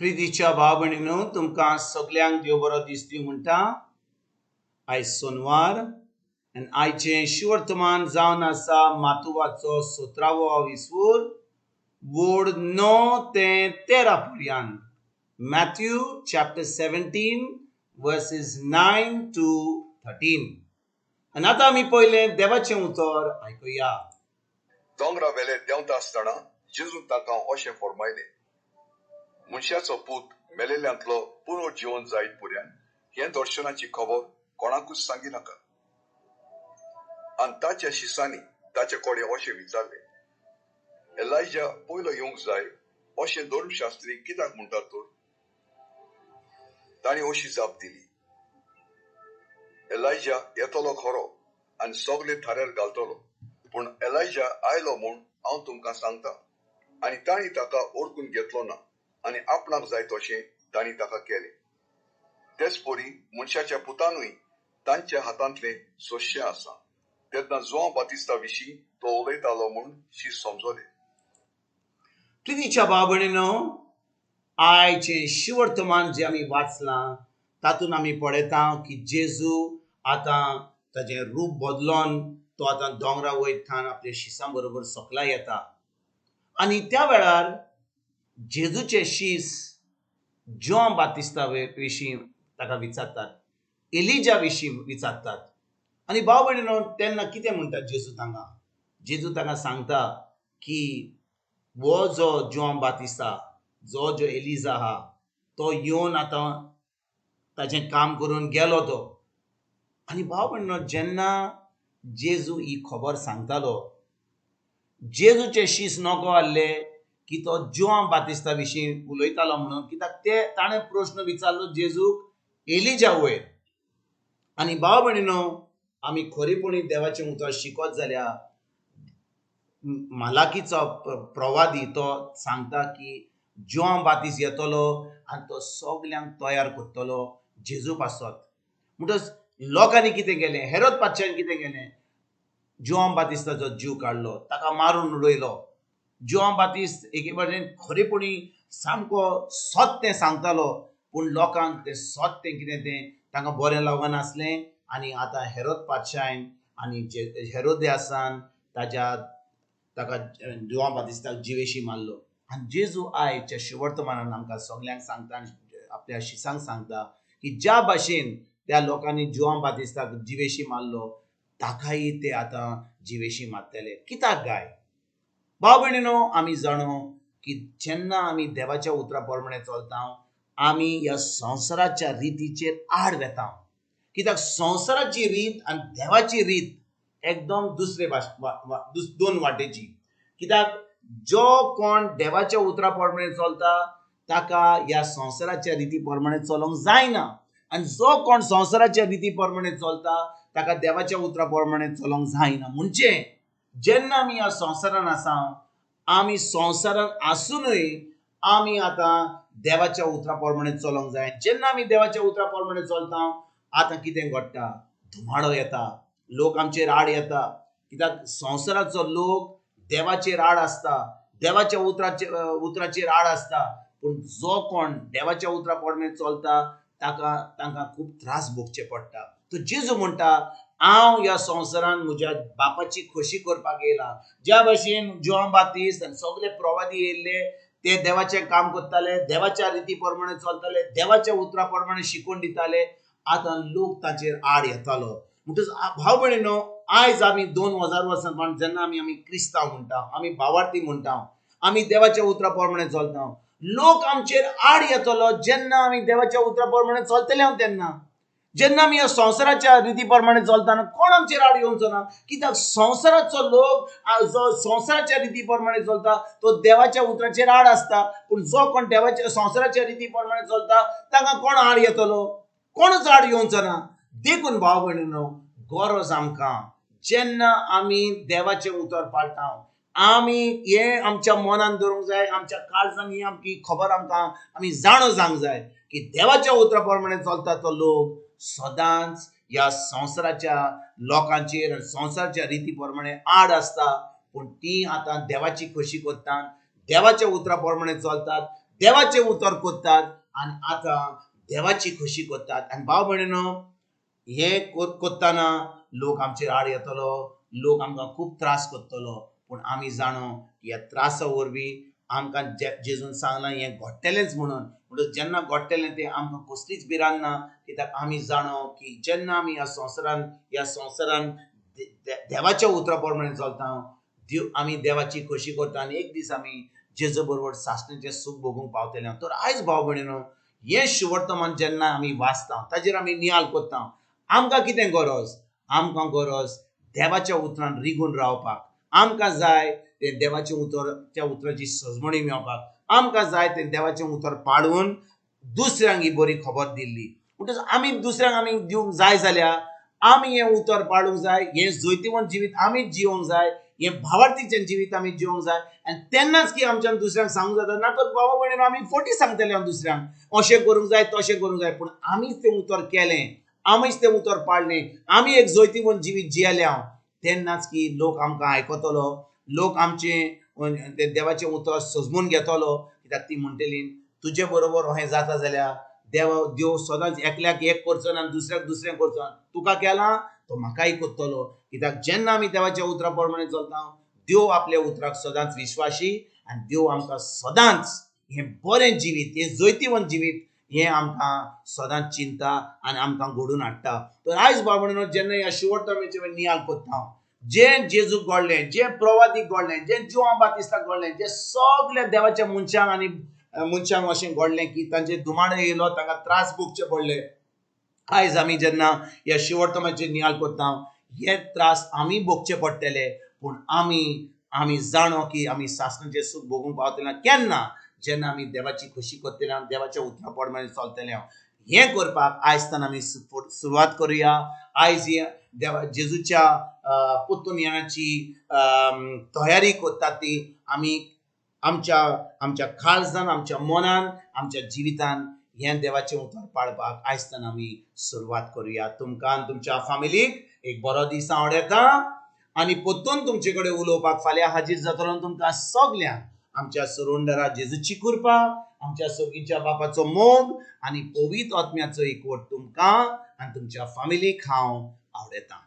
प्रितीच्या भाव भयणीनो, तुमकां सगल्यांक देव बरो दीस दिवं म्हणटा. आयज सोनवार आनी आयचें शिवर्तमान जावन आसा मातुवाचो सतरावो विसवूर, वोड 9 ते 13 पर्यंत. Matthew chapter 17 verses 9 to 13. आनी आतां आमी पयलें देवाचें उतर आयकुया. दोंगरा वेले देंवता आसतना जेजून तांकां अशें फर्मायलें, मनशाचो पूत मेलेल्यांतलो पुनर्जीवन जायत पर्यंत हें दर्शनाची खबर कोणाकूच सांगिनाका. आनी ताच्या शिसांनी ताचे कडेन अशें विचारलें, एलायजा पयलो येवंक जाय अशें धर्मशास्त्री कित्याक म्हणटात तर? तांणी अशी जाप दिली, एलायजा येतलो खरो आनी सगळे थाऱ्यार घालतलो, पूण एलायजा आयलो म्हूण हांव तुमकां सांगता. आनी तांणी ताका ओळखून घेतलो ना आनी आपणाक जाय तशें तांणी ताका केलें. तेच परी मनशाच्या पुतानूय तांच्या हातांतलें सोंशें आसा. तेन्ना जुआंव बातिस्ता विशीं तो उलयतालो म्हूण शीस समजले. प्रितीच्या भाव भयणीनो, आयचें शिवर्तमान जें आमी वाचलां तातूंत आमी पळयता की जेजू आतां ताजें रूप बदलोन तो आतां दोंगरा वयतान आपल्या शिसां बरोबर सकला येता. आनी त्या वेळार जेजूचे शीस जुआंव बातिस्ता विशीं ताका विचारतात, एलिजा विशीं विचारतात. आनी भाव भयणीनो, तेन्ना कितें म्हणटा जेजू तांकां? जेजू तांकां सांगता की हो जो जुआंव बातिस्ता, जो जो एलिजा आहा, तो येवन आतां ताचें काम करून गेलो तो. आनी भाव भयणीनो, जेन्ना जेजू ही खबर सांगतालो, जेजूचे शीस नको आहले की तो जुआंव बातिस्ता विशीं उलयतालो म्हणून, कित्याक ते ताणें प्रश्न विचारलो जेजूक एलिजा वयर. आनी भाव भयणीनो, आमी खरेपणी देवाचें उतर शिकत जाल्यार मालाकीचो प्रवादी तो सांगता की जुआंव बातिस्त येतलो आनी तो सगल्यांक तयार करतलो जेजू पासत. म्हणटच लोकांनी कितें केलें, हेरोद पातशान कितें केलें, जुआंव बातिस्ताचो जीव काडलो, ताका मारून उडयलो. जुआंव बातिस्त एके वटेन खरेपणी सामको सत तें सांगतालो, पूण लोकांक तें सत तें कितें तें तांकां बरें लागनासलें. आनी आतां हेरोद पातशायन आनी हेरोदियासान ताका जुआंव बातिस्ताक जिवेशी मारलो. आनी जेजू आयच्या शिवर्तमानान आमकां सगल्यांक सांगता आनी आपल्या शिसांक सांगता की ज्या भाशेन त्या लोकांनी जुआंव बातिस्ताक जिवेशी मारलो, ताकाय ते आतां जिवेशी मारतले. कित्याक गाय भाव भयणीनो, आमी जाणो की जेन्ना आमी देवाच्या उतरा प्रमाणे चलता, आमी ह्या संवसाराच्या रितीचेर आड वेता. कित्याक संवसाराची रीत आनी देवाची रीत एकदम दुसरे दोन वाटेची. कित्याक जो कोण देवाच्या उतरा प्रमाणे चलता ताका ह्या संवसाराच्या रिती प्रमाणे चलोवंक जायना, आनी जो कोण संवसाराच्या रिती प्रमाणे चलता ताका देवाच्या उतरा प्रमाणे चलोवंक जायना. म्हणजे जेन्ना आमी ह्या संवसारान आसा, आमी संवसारान आसुनूय आमी आतां देवाच्या उतरा प्रमाणे चलोवंक जाय. जेन्ना आमी देवाच्या उतरा प्रमाणे चलता, आतां कितें घडटा, धुमाडो येता, लोक आमचेर आड येता. कित्याक संवसाराचो लोक देवाचेर आड आसता, देवाच्या उतराचेर आड आसता. पूण जो कोण देवाच्या उतरा प्रमाणे चलता ताका तांकां खूब त्रास भोगचे पडटा. तो जेजू म्हणटा, हांव ह्या संवसारान म्हज्या बापाची खोशी करपाक येयला. ज्या भाशेन जुआंव बातिस्त आनी सगळे प्रवादी येयल्ले, ते देवाचें काम करताले, देवाच्या रिती प्रमाणे चलताले, देवाच्या उतरा प्रमाणे शिकोवन दिताले. आतां लोक ताचेर आड येतालो. म्हणटच भाव भयणीनो, आयज आमी 2000 वर्सां जेन्ना आमी क्रिस्तांव म्हणटा, आमी भावार्थी म्हणटा, आमी देवाच्या उतरा प्रमाणे चलता, लोक आमचेर आड येतलो जेन्ना आमी देवाच्या उतरा प्रमाणे चलतले. हांव तेन्ना जेन्ना आमी ह्या संवसाराच्या रिती प्रमाणे चलतना कोण आमचेर आड येवचो ना. कित्याक संवसाराचो लोक जो संवसाराच्या रिती प्रमाणे चलता तो देवाच्या उतराचेर आड आसता. पूण जो कोण देवाच्या संवसाराच्या रिती प्रमाणे चलता तांकां कोण आड येतलो, कोणूच आड येवचो ना. देखून भाव भयणीनो, गरज आमकां जेन्ना आमी देवाचें उतर पाळटा, आमी हें आमच्या मनान दवरूंक जाय, आमच्या काळजान ही आमची खबर आमकां आमी जाणो जावंक जाय की देवाच्या उतरा प्रमाणे चलता तो लोक सदांच ह्या संवसाराच्या लोकांचेर आनी संवसाराच्या रिती प्रमाणे आड आसता. पूण ती आतां देवाची खोशी करतात, देवाच्या उतरा प्रमाणे चलतात, देवाचें उतर करतात आनी आतां देवाची खोशी करतात. आनी भाव भयणीनो, हें करतना लोक आमचेर आड येतलो, लोक आमकां खूब त्रास करतलो, पूण आमी जाणो ह्या त्रासा वरवीं आमकां जेजून सांगलां हें घडटलेंच म्हणून. म्हणून जेन्ना घडटलें तें आमकां कसलीच भिरांत ना, कित्याक आमी जाणो की जेन्ना आमी ह्या संवसारान देवाच्या उतरा प्रमाणे चलता, आमी देवाची खोशी करता आनी एक दीस आमी जेजू बरोबर सासणेचें सूख भोगूंक पावतले. तर आयज भाव भयणीनो, हें शुवर्तमान जेन्ना आमी वाचता ताजेर आमी नियाळ करता, आमकां कितें गरज? आमकां गरज देवाच्या उतरान रिगून रावपाक. आमकां जाय तें देवाचें उतर, त्या उतराची सजमणी मेळपाक. आमकां जाय तें देवाचें उतर पाळून दुसऱ्यांक ही बरी खबर दिल्ली. म्हणटच आमी दुसऱ्यांक आमी दिवंक जाय जाल्यार आमी हें उतर पाळूंक जाय, हें जैतिवंत जिवीत आमी जिवंक जाय, हें भावार्थीचें जिवीत आमी जिवंक जाय. आनी तेन्नाच की आमच्यान दुसऱ्यांक सांगूंक जाता. ना तर बाबा भयणीनो, आमी फटी सांगतले हांव दुसऱ्यांक अशें करूंक जाय तशें करूंक जाय, पूण आमीच तें उतर केलें, आमीच तें उतर पाळ्ळें, आमी एक जैतिवंत जिवीत जियेले हांव, तेन्नाच की लोक आमकां आयकतलो, लोक आमचें देवाचें उतर सजमून घेतलो. कित्याक ती म्हणटली तुजे बरोबर अहें जाता जाल्यार देव सदांच एकल्याक एक करचो ना आनी दुसऱ्याक दुसरें करचो ना, तुका केलां तो म्हाकाय करतलो. कित्याक जेन्ना आमी देवाच्या उतरा प्रमाणे चलता, देव आपल्या उतराक सदांच विश्वासी आनी देव आमकां सदांच हें बरें जिवीत, हें जैतिवंत जिवीत हें आमकां सदांच चिंता आनी आमकां घडून हाडटा. तर आयज बाबा जेन्ना ह्या शिवोर्तमेचेर नियाळ करता, जें जेजूक घडलें, जें प्रवादीक घडलें, जें जुआंव बातिस्ताक घडलें, जें सगल्या देवाच्या मनशांक आनी मनशांक अशें घडलें की तांचे दुमाडे येयलो, तांकां त्रास भोगचे पडले. आयज आमी जेन्ना ह्या शिवर्तमाचेर नियाळ करता, हे त्रास आमी भोगचे पडटले, पूण आमी जाणो की आमी सासणाचें सूख भोगूंक पावतले केन्ना? जेन्ना आमी देवाची खोशी करतले, देवाच्या उतरा प्रमाणे चलतले. हें करपाक आयज आमी सुरवात करुया. आयज हे देवा जेजूच्या पुतून येण्याची तयारी करतात ती आमी आमच्या आमच्या काळजान, आमच्या मनान, आमच्या जिवितान हें देवाचें उतर पाळपाक आयज आमी सुरवात करुया. तुमकां आनी तुमच्या फामिलीक एक बरो दीस हांव येता आनी परतून तुमचे कडेन उलोवपाक फाल्यां हाजीर जातलो. तुमकां सगल्यांक आमच्या सरोंडरा जेजूची कृपा, आमच्या सर्गीच्या बापाचो मोग आनी पवित्र आत्म्याचो एकवट तुमकां आनी तुमच्या फामिलीक हांव आवडयतां.